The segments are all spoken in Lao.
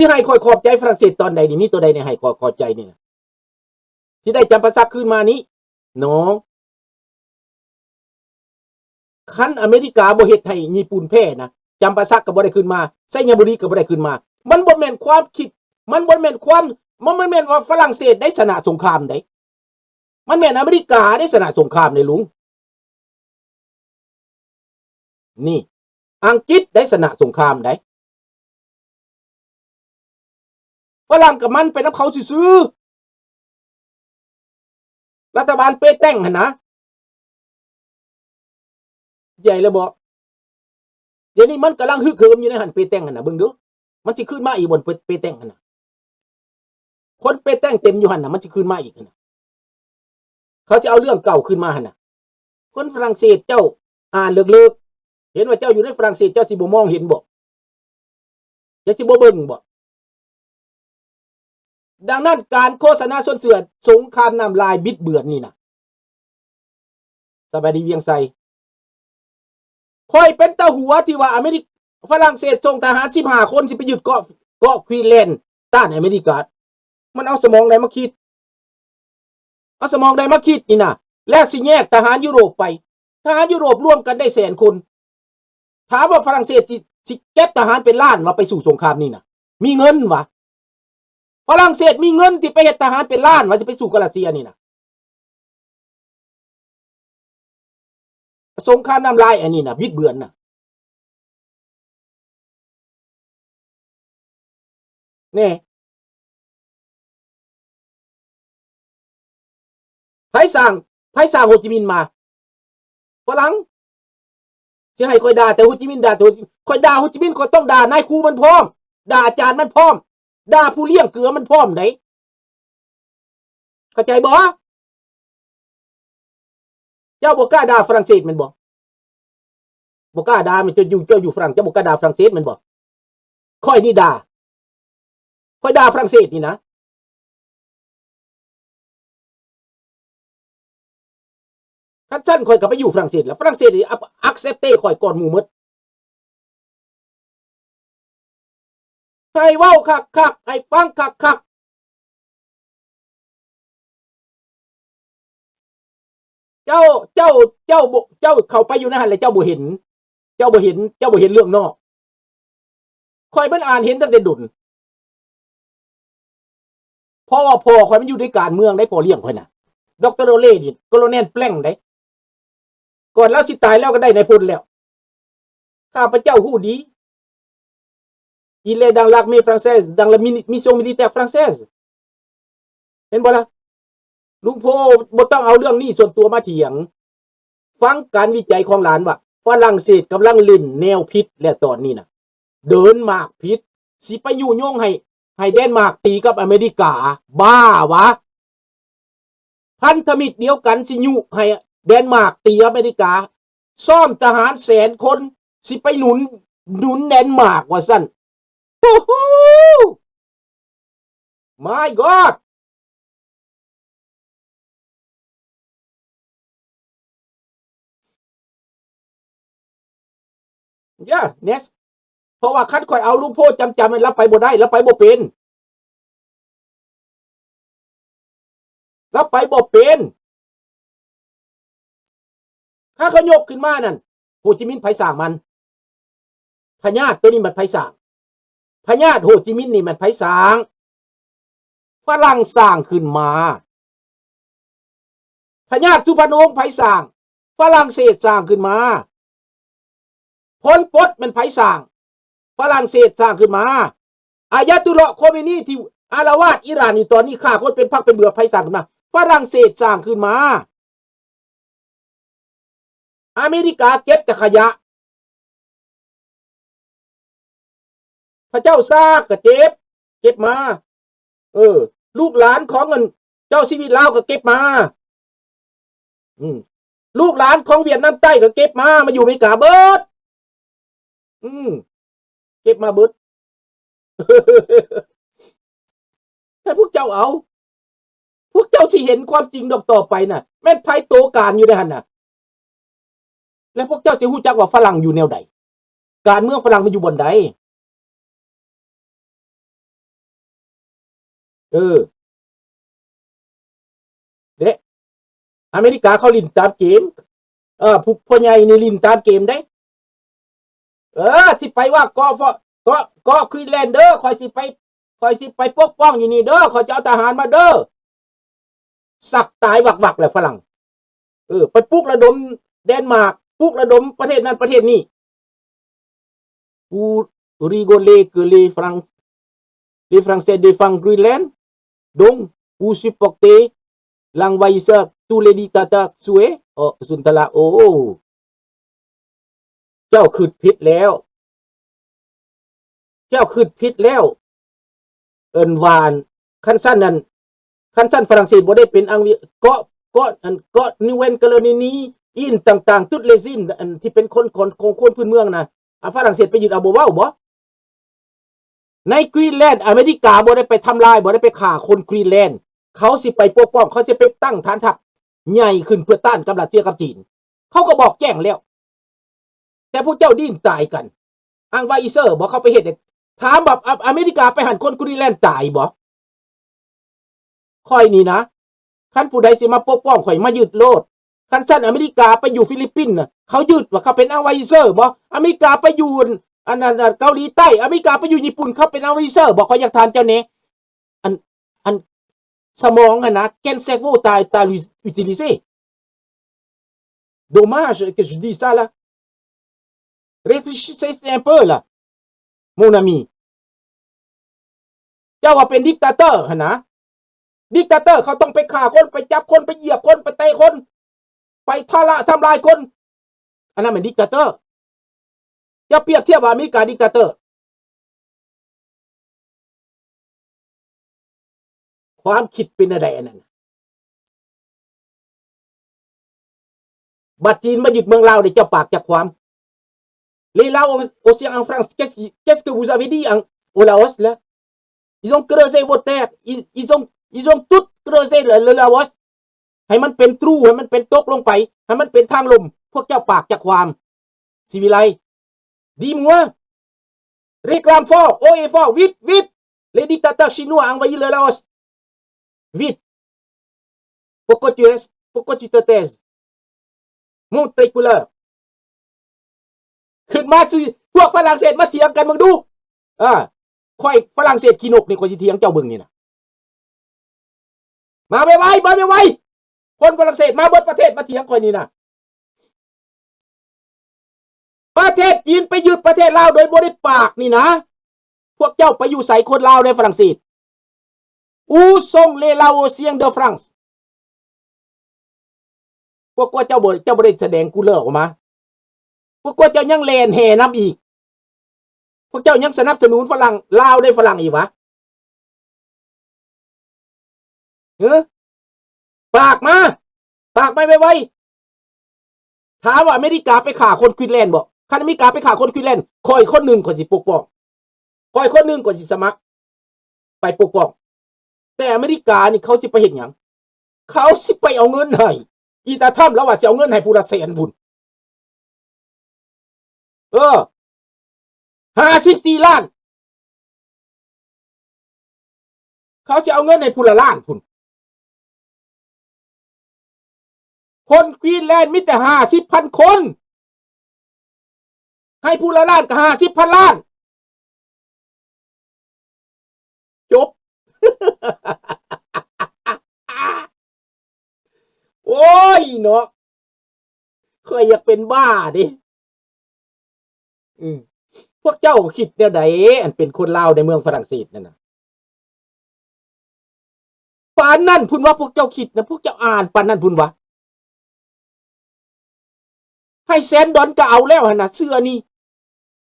ຊິໃຫ້ຂ້ອຍຂອບໃຈຝຣັ່ງເສດຕອນໃດນີ້? ມີໂຕໃດນີ້ໃຫ້ຂ້ອຍຂອບໃຈນີ້ນະ? ຊິໄດ້ຈຳປາສັກຄືນມານີ້ເນາະ. ຄັນອາເມລິກາບໍ່ເຮັດໃຫ້ຍີ່ປຸ່ນແພ້ນະ, ຈຳປາສັກກໍບໍ່ໄດ້ຄືນມາ, ໄຊຍະບູລີກໍບໍ່ໄດ້ຄືນມາ. ມັນບໍ່ແມ່ນຄວາມຄິດ, ມັນບໍ່ແມ່ນຄວາມ, ມັນບໍ່ແມ່ນວ່າຝຣັ່ງເສດໄດ້ຊະນະສົງຄາມໃດ. ມັນແມ່ນອາເມລິກາໄດ້ຊະນະສົງຄາມໃດລຸງ. ນີ້ ອັງກິດໄດ້ຊະນະສົງຄາມໃດ. ຝຣັ່ງກັບມັນໄປນຳເຂົາຊື່ໆ. ລັດຖະບານເປແຕ້ງຫັ້ນນະ. ໃຫຍ່ແລ້ວບໍ່? ດຽວນີ້ມັນກຳລັງຮຶກເຫີມຢູ່ໃນຫັ້ນ ເປແຕ້ງຫັ້ນນະ. ເບິ່ງດູ ມັນຊິຄືນມາອີກບໍ່ ເປ ເປແຕ້ງຫັ້ນນະ. ຄົນເປແຕ້ງເຕັມຢູ່ຫັ້ນນະ, ມັນຊິຄືນມາອີກຫັ້ນນະ. ເຂົາຊິເອົາເລື່ອງເກົ່າຄືນມາຫັ້ນນະ. ຄົນຝຣັ່ງເສດເຈົ້າອ່ານເລີກໆ, ເຫັນວ່າເຈົ້າຢູ່ໃນຝຣັ່ງເສດ ເຈົ້າຊິບໍ່ມອງເຫັນບໍ່? ເຈົ້າຊິບໍ່ເບິ່ງບໍ່? ດັ່ງນັ້ນ ການໂຄສະນາຊົນເຊື່ອສົງຄາມນ້ຳລາຍບິດເບືອນນີ້ນະ. ສະບາຍດີວຽງໄຊ. ຂ້ອຍເປັນຕາຫົວທີ່ວ່າອາເມລິກ ຝຣັ່ງເສດສົ່ງທະຫານສິບຫ້າຄົນ ຊິໄປຍຶດເກາະ ເກາະກຣີນແລນຕ້ານອາເມລິກາ. ມັນເອົາສະໝອງໃດມາຄິດ? ເອົາສະໝອງໃດມາຄິດນີ້ນະ? ແລ້ວຊິແຍກທະຫານຢູໂຣບໄປ. ທະຫານຢູໂຣບລວມກັນໄດ້ແສນຄົນ. ຖາມວ່າຝຣັ່ງເສດຊິ ຊິເກັບທະຫານເປັນລ້ານວ່າໄປສູ້ສົງຄາມນີ້ນະ ມີເງິນວະ? ຝຣັ່ງເສດມີເງິນທີ່ໄປເຮັດທະຫານເປັນລ້ານວ່າຊິໄປສູ້ກັບຣັດເຊຍນີ້ນະ. ສົງຄາມນ້ຳລາຍອັນນີ້ນະ ບິດເບືອນນະ. ແນ່ ໃຜສ້າງ ໃຜສ້າງໂຮຈິມິນມາ? ຝຣັ່ງ. ຊິໃຫ້ຂ້ອຍດ່າແຕ່ໂຮຈິມິນ ດ່າແຕ່ໂຮຈິ ຂ້ອຍດ່າໂຮຈິມິນ ຂ້ອຍຕ້ອງດ່ານາຍຄູມັນພ້ອມ, ດ່າອາຈານມັນພ້ອມ, ດ່າຜູ້ລ້ຽງເກືອມັນພ້ອມໃດ໋. ເຂົ້າໃຈບໍ່? ເຈົ້າບໍ່ກ້າດ່າຝຣັ່ງເສດແມ່ນບໍ່? ບໍ່ກ້າດ່າແມ່ນ ເຈົ້າຢູ່ ເຈົ້າຢູ່ຝຣັ່ງ ເຈົ້າບໍ່ກ້າດ່າຝຣັ່ງເສດແມ່ນບໍ່? ຂ້ອຍນີ້ດ່າ ຂ້ອຍດ່າຝຣັ່ງເສດນີ້ນະ. ຄັນຊັ້ນຂ້ອຍກໍໄປຢູ່ຝຣັ່ງເສດແລ້ວ, ຝຣັ່ງເສດນີ້ accept ຂ້ອຍກ່ອນໝູ່ໝົດ. ໃຫ້ເວົ້າຄັກໆ ໃຫ້ຟັງຄັກໆ. ເຈົ້າ ເຈົ້າ ເຈົ້າບໍ່ ເຈົ້າເຂົ້າໄປຢູ່ໃນຫັ້ນແລ້ວເຈົ້າບໍ່ເຫັນ, ເຈົ້າບໍ່ເຫັນ ເຈົ້າບໍ່ເຫັນເລື່ອງນອກ. ຂ້ອຍມັນອ່ານເຫັນຕັ້ງແຕ່ດົນ. ເພາະວ່າພໍ່ຂ້ອຍມັນຢູ່ໃນການເມືອງໃດ໋, ພໍ່ລ້ຽງຂ້ອຍນະ ດຣ. ໂຣເລ ນີ້ ໂກໂລແນນ ແປງໃດ໋. ກ່ອນລາວຊິຕາຍລາວກໍໄດ້ນາຍພົນແລ້ວ. ຂ້າພະເຈົ້າຮູ້ດີ. Il est dans l'armée française, dans la mini-, mission militaire française. ເຫັນບໍ່ລະ? ລຸງໂພບໍ່ຕ້ອງເອົາເລື່ອງນີ້ສ່ວນຕົວມາຖຽງ. ຟັງການວິໄຈຂອງຫຼານວ່າ ຝຣັ່ງເສດກຳລັງຫຼິ້ນແນວຜິດແລ້ວຕອນນີ້ນະ. ເດີນມາກຜິດ ຊິໄປຍຸຍົງໃຫ້ ໃຫ້ແດນມາກຕີກັບອາເມລິກາ. ບ້າວະ? ພັນທະມິດດຽວກັນຊິຍຸໃຫ້ແດນມາກຕີອາເມລິກາ, ຊ້ອມທະຫານແສນຄົນ ຊິໄປໜູນ ໜູນແດນມາກວ່າຊັ້ນ. ໂອ້ໂຫ! My God! Yeah, next. ເພາະວ່າຄັນຂ້ອຍເອົາລຸງໂພຈຳໆ ລາວໄປບໍ່ໄດ້, ລາວໄປບໍ່ເປັນ. ລາວໄປບໍ່ເປັນ. ຖ້າເຂົາຍົກຂຶ້ນມານັ້ນ ໂຮຈິມິນໃຜສ້າງມັນ? ພະຍາດໂຕນີ້ມັນໃຜສ້າງ? ພະຍາດໂຮຈິມິນນີ້ມັນໃຜສ້າງ? ຝຣັ່ງສ້າງຂຶ້ນມາ. ພະຍາດສຸພະນຸວົງໃຜສ້າງ? ຝຣັ່ງເສດສ້າງຂຶ້ນມາ. ພົນປົດແມ່ນໃຜສ້າງ? ຝຣັ່ງເສດສ້າງຂຶ້ນມາ. ອາຍາຕຸລລາະ ໂຄເມນີ ທີ່ອາລະວາດອີຣານຢູ່ຕອນນີ້ ຂ້າຄົນເປັນຜັກເປັນເບືອ ໃຜສ້າງຂຶ້ນມາ? ຝຣັ່ງເສດສ້າງຂຶ້ນມາ. ອາເມລິກາເກັບແຕ່ຂະຫຍະ. ພະເຈົ້າຊາກະເກັບ ເກັບມາ. ເອີ ລູກຫຼານຂອງອັນເຈົ້າຊີວິດລາວກໍເກັບມາ. ອືມ ລູກຫຼານຂອງຫວຽດນາມໃຕ້ກໍເກັບມາ ມາຢູ່ອາເມລິກາເບິດ. ອືມ ເກັບມາເບິດ. ໃຫ້ພວກເຈົ້າເອົາ. ພວກເຈົ້າຊິເຫັນຄວາມຈິງດອກຕໍ່ໄປນະ ແມ່ນໃຜໂຕການຢູ່ໃນຫັ້ນນະ. ແລະ ພວກເຈົ້າຊິຮູ້ຈັກວ່າຝຣັ່ງຢູ່ແນວໃດ, ການເມືອງຝຣັ່ງມັນຢູ່ບ່ອນໃດ. ເອີ ເດ້ ອາເມລິກາເຂົາຫຼິ້ນຕາມເກມ ເອີ ຜູ້ ພໍ່ໃຫຍ່ນີ້ຫຼິ້ນຕາມເກມເດ້ ເອີ ຊິໄປວ່າເກາະ ເກາະ ເກາະກຣີນແລນເດີ ຂ້ອຍຊິໄປ ຂ້ອຍຊິໄປປົກປ້ອງຢູ່ນີ້ເດີ ຂ້ອຍຈະເອົາທະຫານມາເດີ ສັກຕາຍວັກໆແລ້ວຝຣັ່ງ ເອີ ໄປປຸກລະດົມແດນມາກ ປຸກລະດົມປະເທດນັ້ນປະເທດນີ້ Vous rigolez que les Fran-, les Français défendent Greenland, donc vous supportez l'envahisseur, tous les dictateurs souhaiteux. ໂອ້ ສຸນທະລະ ໂອ້ ເຈົ້າຄິດຜິດແລ້ວ ເຈົ້າຄິດຜິດແລ້ວ ເອີ້ນວ່າ ຄັນຊັ້ນນັ້ນ ຄັນຊັ້ນຝຣັ່ງເສດບໍ່ໄດ້ເປັນອັງ ເກາະ ເກາະ ອັນ ເກາະ Nouvelle-Calédonie ອີ່ຫຍັງຕ່າງໆ toutes les îles ອັນທີ່ເປັນຄົນ ຂອງ ຂອງຄົນພື້ນເມືອງນະ ອາ ຝຣັ່ງເສດໄປຍຶດເອົາ ບໍ່ເວົ້າບໍ? ໃນກຣີນແລນ ອາເມລິກາບໍ່ໄດ້ໄປທຳລາຍ ບໍ່ໄດ້ໄປຂ້າຄົນກຣີນແລນ ເຂົາຊິໄປປົກປ້ອງ ເຂົາຊິໄປຕັ້ງຖານທັບໃຫຍ່ຂຶ້ນເພື່ອຕ້ານກັບຣັດເຊຍກັບຈີນ ເຂົາກໍບອກແຈ້ງແລ້ວ ແຕ່ພວກເຈົ້າດີ້ນຕາຍກັນ ອັງວາອີເຊີບໍ່ເຂົ້າໄປເຮັດເດ ຖາມແບບ ອາ ອາເມລິກາໄປຫັ້ນ ຄົນກຣີນແລນຕາຍບໍ່? ຂ້ອຍນີ້ນະ ຄັນຜູ້ໃດຊິມາປົກປ້ອງຂ້ອຍ ມາຍຶດໂລດ ຄັນຊັ້ນອາເມລິກາໄປຢູ່ຟີລິບປິນນະ ເຂົາຍຶດວ່າເຂົາເປັນອັງວາອີເຊີບໍ່? ອາເມລິກາໄປຢູ່ອັນ ອັນ ອັນ ອັນເກົາຫຼີໃຕ້ ອາເມລິກາໄປຢູ່ຍີ່ປຸ່ນ ເຂົາເປັນອັງວາອີເຊີບໍ່? ຂ້ອຍຢາກຖາມເຈົ້າແດ່ ອັນ ອັນສະໝອງຫັ້ນນະ ແກ່ນແຊກໂວ tu as, tu as utilisé. Dommage que je dis ça là. Réfléchissez un peu là, mon ami. ເຈົ້າວ່າເປັນດິກຕາເຕີຫັ້ນນະ ດິກຕາເຕີເຂົາຕ້ອງໄປຂ້າຄົນ ໄປຈັບຄົນ ໄປຢຽບຄົນ ໄປເຕະຄົນ ໄປທະລະທຳລາຍຄົນ ອັນນັ້ນແມ່ນດິກຕາເຕີ. ເຈົ້າປຽບທຽບວ່າອາເມລິກາດິກຕາເຕີ ຄວາມຄິດເປັນແນວໃດອັນນັ້ນ? ບັດຈີນມາຍຶດເມືອງລາວເດ້ ເຈົ້າປາກຈັກຄວາມ? Les Laos, aussi en France, qu'est-ce qui, qu'est-ce que vous avez dit en, au Laos là? Ils ont creusé vos terres, ils, ils ont, ils ont tout creusé le, le Laos. ໃຫ້ມັນເປັນຕຣູ ໃຫ້ມັນເປັນຕົກລົງໄປ ໃຫ້ມັນເປັນທາງລົມ. ພວກເຈົ້າປາກຈັກຄວາມ ສີວິໄລ? Dis-moi. Réclame fort, haut et fort, vite, vite. Les dictateurs chinois envahissent le Laos. Vite. Pourquoi tu restes, pourquoi tu te tais? Montre tes couleurs. ຂຶ້ນມາຊິ ພວກຝຣັ່ງເສດມາຖຽງກັນເບິ່ງດູ. ເອີ ຂ້ອຍຝຣັ່ງເສດຂີ້ນົກນີ້ ຂ້ອຍຊິຖຽງເຈົ້າເບິ່ງນີ້ນະ. ມາໄວໆ ມາໄວໆ ຄົນຝຣັ່ງເສດມາເບິດປະເທດ ມາຖຽງຂ້ອຍນີ້ນະ. ປະເທດຈີນໄປຍຶດປະເທດລາວໂດຍບໍ່ໄດ້ປາກນີ້ນະ. ພວກເຈົ້າໄປຢູ່ໃສ ຄົນລາວໃນຝຣັ່ງເສດ? Où sont les Laosiens de France? ພວກເຈົ້າບໍ່ ເຈົ້າບໍ່ໄດ້ສະແດງກູເລີອອກມາ. ພວກເຈົ້າຍັງແລ່ນແຫ່ນຳອີກ. ພວກເຈົ້າຍັງສະໜັບສະໜູນຝຣັ່ງ ລາວໃນຝຣັ່ງອີກຫວາ? ເອີ ປາກມາ ປາກມາໄວໆ. ຖາມວ່າອາເມລິກາໄປຂ້າຄົນກຣີນແລນບໍ່? ຄັນອາເມລິກາໄປຂ້າຄົນກຣີນແລນ ຂ້ອຍຄົນໜຶ່ງຂ້ອຍຊິປົກປ້ອງ. ຂ້ອຍຄົນໜຶ່ງກໍຊິສະໝັກໄປປົກປ້ອງ. ແຕ່ອາເມລິການີ້ເຂົາຊິໄປເຮັດຫຍັງ? ເຂົາຊິໄປເອົາເງິນໃຫ້. ອີຕາທຳລາວວ່າຊິເອົາເງິນໃຫ້ຜູ້ລະແສນພຸ້ນ. ເອີ ຫ້າສິບສີ່ລ້ານ. ເຂົາຊິເອົາເງິນໃຫ້ຜູ້ລະລ້ານພຸ້ນ. ຄົນກຣີນແລນມີແຕ່ຫ້າສິບພັນຄົນ. ໃຫ້ຜູ້ລະລ້ານກໍຫ້າສິບພັນລ້ານ. ຈົບ. ໂອ້ຍເນາະ ຂ້ອຍຢາກເປັນບ້າເດ້. ອືມ ພວກເຈົ້າຄິດແນວໃດ ອັນເປັນຄົນລາວໃນເມືອງຝຣັ່ງເສດນັ້ນນະ? ປານນັ້ນພຸ້ນວະ ພວກເຈົ້າຄິດນະ ພວກເຈົ້າອ່ານປານນັ້ນພຸ້ນວະ? ໃຫ້ແສນດອນກໍເອົາແລ້ວຫັ້ນນະ ເຊື່ອນີ້.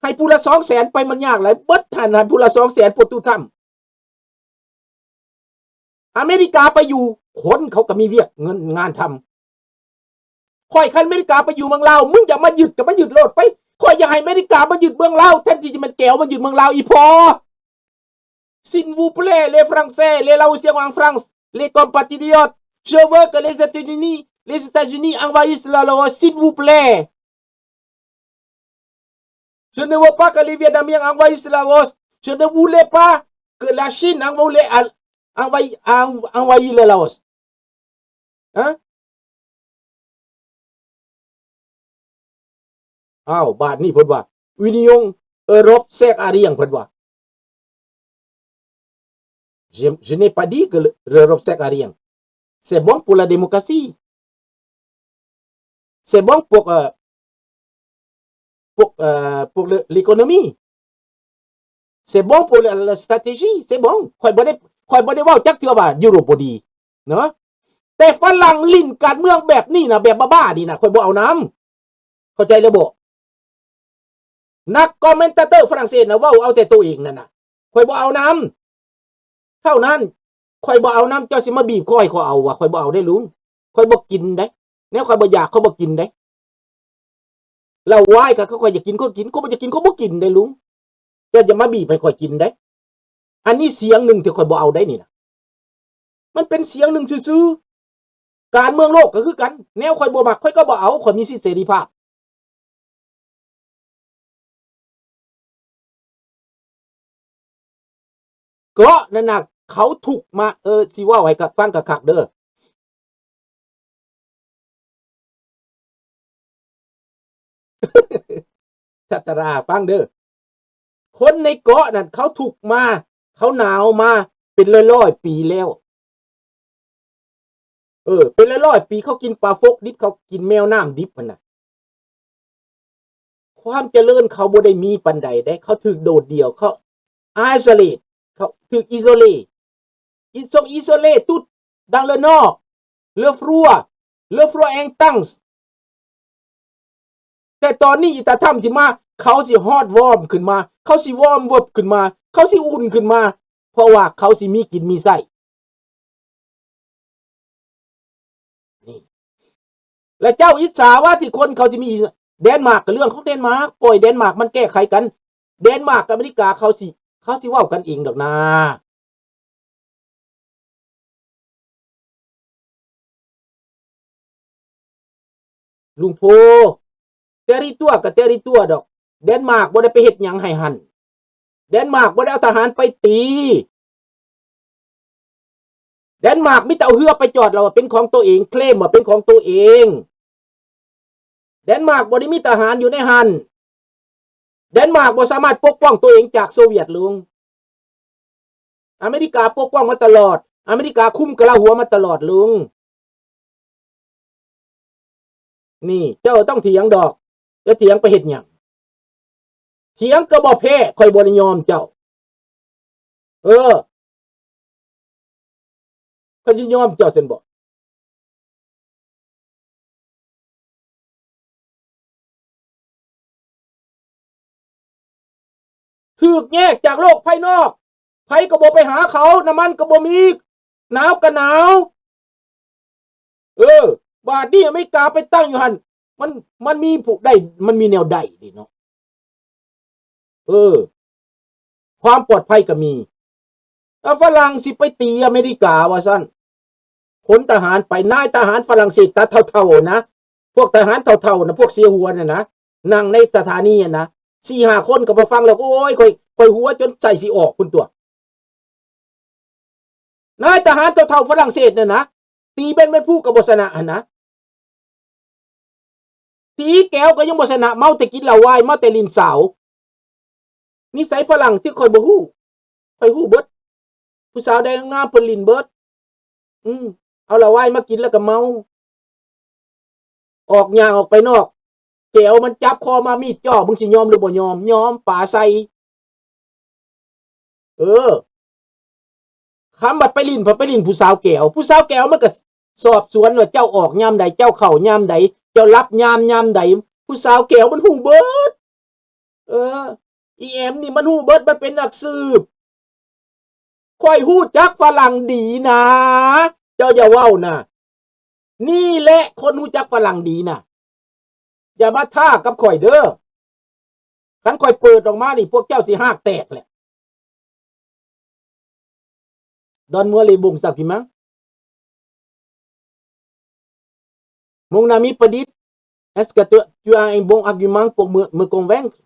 ໃຫ້ຜູ້ລະສອງແສນໄປມັນຍາກຫຼາຍ ເບິດຫັ້ນໃຫ້ຜູ້ລະສອງແສນ ປະຕູຖ້ຳ. ອາເມລິກາໄປຢູ່ ຄົນເຂົາກໍມີວຽກເງິນງານທຳ. ຂ້ອຍ ຄັນອາເມລິກາໄປຢູ່ເມືອງລາວ ມຶງຢາກມາຍຶດກໍມາຍຶດໂລດໄປ. ຂ້ອຍຢາກໃຫ້ອາເມລິກາມາຍຶດເມືອງລາວ ແທນທີ່ຈະແມ່ນແກວມາຍຶດເມືອງລາວ ອີ່ພໍ່. S'il vous plaît, les Français, les Laosiens en France, les compatriotes, je veux que les États-Unis, les États-Unis envahissent le Laos, s'il vous plaît. Je ne veux pas que les Vietnamiens envahissent le Laos. Je ne voulais pas que la Chine envahisse, envahir, en-, envahir la Laos. ຮະ? ອ້າວ ບາດນີ້ເພິ່ນວ່າ Union Europe sert à rien ເພິ່ນວ່າ. Je, je n'ai pas dit que le, l'Europe sert à rien. C'est bon pour la démocratie. C'est bon pour, euh, pour, euh, pour le, l'économie. C'est bon pour la, la stratégie. C'est bon. ຂ້ອຍບໍ່ໄດ້ ຂ້ອຍບໍ່ໄດ້ເວົ້າຈັກເທື່ອວ່າຢູໂຣບບໍ່ດີເນາະ. ແຕ່ຝຣັ່ງຫຼິ້ນການເມືອງແບບນີ້ນະ ແບບບ້າໆນີ້ນະ ຂ້ອຍບໍ່ເອົານຳ. ເຂົ້າໃຈແລ້ວບໍ່? ນັກຄອມເມັນຕາເຕີຝຣັ່ງເສດນະ ເວົ້າເອົາແຕ່ໂຕເອງນັ້ນນະ ຂ້ອຍບໍ່ເອົານຳ. ເທົ່ານັ້ນ ຂ້ອຍບໍ່ເອົານຳ. ເຈົ້າຊິມາບີບຂ້ອຍ ຂ້ອຍເອົາວະ? ຂ້ອຍບໍ່ເອົາເດ້ລຸງ. ຂ້ອຍບໍ່ກິນເດ້. ແນວຂ້ອຍບໍ່ຢາກ ຂ້ອຍບໍ່ກິນເດ້. ເຫຼົ້າວາຍ ຄັນຂ້ອຍຢາກກິນ ຂ້ອຍກິນ. ຂ້ອຍບໍ່ຢາກກິນ ຂ້ອຍບໍ່ກິນເດ້ລຸງ. ເຈົ້າຢ່າມາບີບໃຫ້ຂ້ອຍກິນເດ້. ອັນນີ້ສຽງໜຶ່ງທີ່ຂ້ອຍບໍ່ເອົາໄດ້ນີ້ນະ. ມັນເປັນສຽງໜຶ່ງຊື່ໆ. ການເມືອງໂລກກໍຄືກັນ. ແນວຂ້ອຍບໍ່ມັກ ຂ້ອຍກໍບໍ່ເອົາ. ຂ້ອຍມີສິດເສລີພາບ. ເກາະນັ້ນນະ ເຂົາທຸກມາ ເອີ ຊິເວົ້າໃຫ້ກັບ ຟັງຄັກໆເດີ. ສັດຕະລາ ຟັງເດີ. ຄົນໃນເກາະນັ້ນ ເຂົາທຸກມາ ເຂົາໜາວມາເປັນຮ້ອຍໆປີແລ້ວ. ເອີ ເປັນຮ້ອຍໆປີ ເຂົາກິນປາຟົກດິບ ເຂົາກິນແມວນ້ຳດິບຫັ້ນນະ. ຄວາມຈະເລີນເຂົາບໍ່ໄດ້ມີປານໃດເດ້. ເຂົາຖືກໂດດດ່ຽວ ເຂົາ isolate ເຂົາຖືກ isolé. Ils sont isolés tous dans le nord, le froid, le froid intense. ແຕ່ຕອນນີ້ອີຕາທຳຊິມາ ເຂົາຊິ heart warm ຂຶ້ນມາ ເຂົາຊິ warm up ຂຶ້ນມາ ເຂົາຊິອຸ່ນຂຶ້ນມາ ເພາະວ່າເຂົາຊິມີກິນມີໃຊ້. ນີ້ ແລະເຈົ້າອິດສາວ່າທີ່ຄົນເຂົາຊິມີ ແດນມາກກໍເລື່ອງຂອງແດນມາກ ປ່ອຍແດນມາກມັນແກ້ໄຂກັນ. ແດນມາກກັບອາເມລິກາເຂົາຊິ ເຂົາຊິເວົ້າກັນເອງດອກນາ. ລຸງໂພ ແຕ່ລິຕົວກໍແຕ່ລິຕົວດອກ. ແດນມາກບໍ່ໄດ້ໄປເຮັດຫຍັງໃຫ້ຫັ້ນ. ແດນມາກບໍ່ໄດ້ເອົາທະຫານໄປຕີ. ແດນມາກມີແຕ່ເອົາເຮືອໄປຈອດ ແລ້ວວ່າເປັນຂອງໂຕເອງ ເຄລມວ່າເປັນຂອງໂຕເອງ. ແດນມາກບໍ່ໄດ້ມີທະຫານຢູ່ໃນຫັ້ນ. ແດນມາກບໍ່ສາມາດປົກປ້ອງໂຕເອງຈາກໂຊວຽດ ລຸງ. ອາເມລິກາປົກປ້ອງມາຕະຫຼອດ. ອາເມລິກາຄຸມກະລາຫົວມາຕະຫຼອດ ລຸງ. ນີ້ ເຈົ້າຕ້ອງຖຽງດອກ. ຈະຖຽງໄປເຮັດຫຍັງ? ຖຽງກໍບໍ່ແພ້. ຂ້ອຍບໍ່ໄດ້ຍອມເຈົ້າ. ເອີ ຂ້ອຍຊິຍອມເຈົ້າຊັ້ນບໍ? ຖືກແຍກຈາກໂລກພາຍນອກ. ໃຜກໍບໍ່ໄປຫາເຂົາ. ນ້ຳມັນກໍບໍ່ມີ. ໜາວກໍໜາວ. ເອີ ບາດນີ້ອາເມລິກາໄປຕັ້ງຢູ່ຫັ້ນ ມັນ ມັນມີຜູ້ໃດ ມັນມີແນວໃດເດເນາະ. ເອີ ຄວາມປອດໄພກໍມີ. ແລ້ວຝຣັ່ງຊິໄປຕີອາເມລິກາວ່າຊັ້ນ. ຂົນທະຫານໄປ ນາຍທະຫານຝຣັ່ງເສດຕາເຖົ້າໆນະ ພວກທະຫານເຖົ້າໆນະ ພວກເສຍຫົວນັ້ນນະ ນັ່ງໃນສະຖານີຫັ້ນນະ ສີ່ຫ້າຄົນກໍມາຟັງແລ້ວ ໂອ້ຍ ຂ້ອຍ ຂ້ອຍຫົວຈົນໄສ້ຊິອອກພຸ້ນຕົວະ. ນາຍທະຫານເຖົ້າໆຝຣັ່ງເສດນັ້ນນະ ຕີແບນແມນພູກໍບໍ່ຊະນະຫັ້ນນະ. ຕີແກວກໍຍັງບໍ່ຊະນະ. ເມົາແຕ່ກິນເຫຼົ້າວາຍ ເມົາແຕ່ຫຼິ້ນສາວ. ນິໄສຝຣັ່ງທີ່ຂ້ອຍບໍ່ຮູ້ ຂ້ອຍຮູ້ເບິດ. ຜູ້ສາວໃດງາມໆ ເພິ່ນຫຼິ້ນເບິດ. ອືມ ເອົາເຫຼົ້າວາຍມາກິນແລ້ວກໍເມົາ. ອອກ ຍ່າງອອກໄປນອກ ແກວມັນຈັບຄໍມາ ມີດຈ່ອ ມຶງຊິຍອມຫຼືບໍ່ຍອມ? ຍອມ ປາໃສ່. ເອີ ຄຳບັດໄປຫຼິ້ນ ພັດໄປຫຼິ້ນຜູ້ສາວແກວ. ຜູ້ສາວແກວມັນກໍສອບສວນວ່າເຈົ້າອອກຍາມໃດ ເຈົ້າເຂົ້າຍາມໃດ ເຈົ້າຫຼັບຍາມ ຍາມໃດ. ຜູ້ສາວແກວມັນຮູ້ເບິດ. ເອີ ອີແອມນີ້ມັນຮູ້ເບິດ ມັນເປັນນັກສືບ. ຂ້ອຍຮູ້ຈັກຝຣັ່ງດີນາ ເຈົ້າຢ່າເວົ້ານາ. ນີ້ແຫຼະຄົນຮູ້ຈັກຝຣັ່ງດີນະ. ຢ່າມາທ້າກັບຂ້ອຍເດີ. ຄັນຂ້ອຍເປີດອອກມານີ້ ພວກເຈົ້າຊິຮາກແຕກແຫຼະ. Donne-moi les bons arguments. Mon ami Padit, est-ce que tu, tu as un bon argument pour me, me convaincre?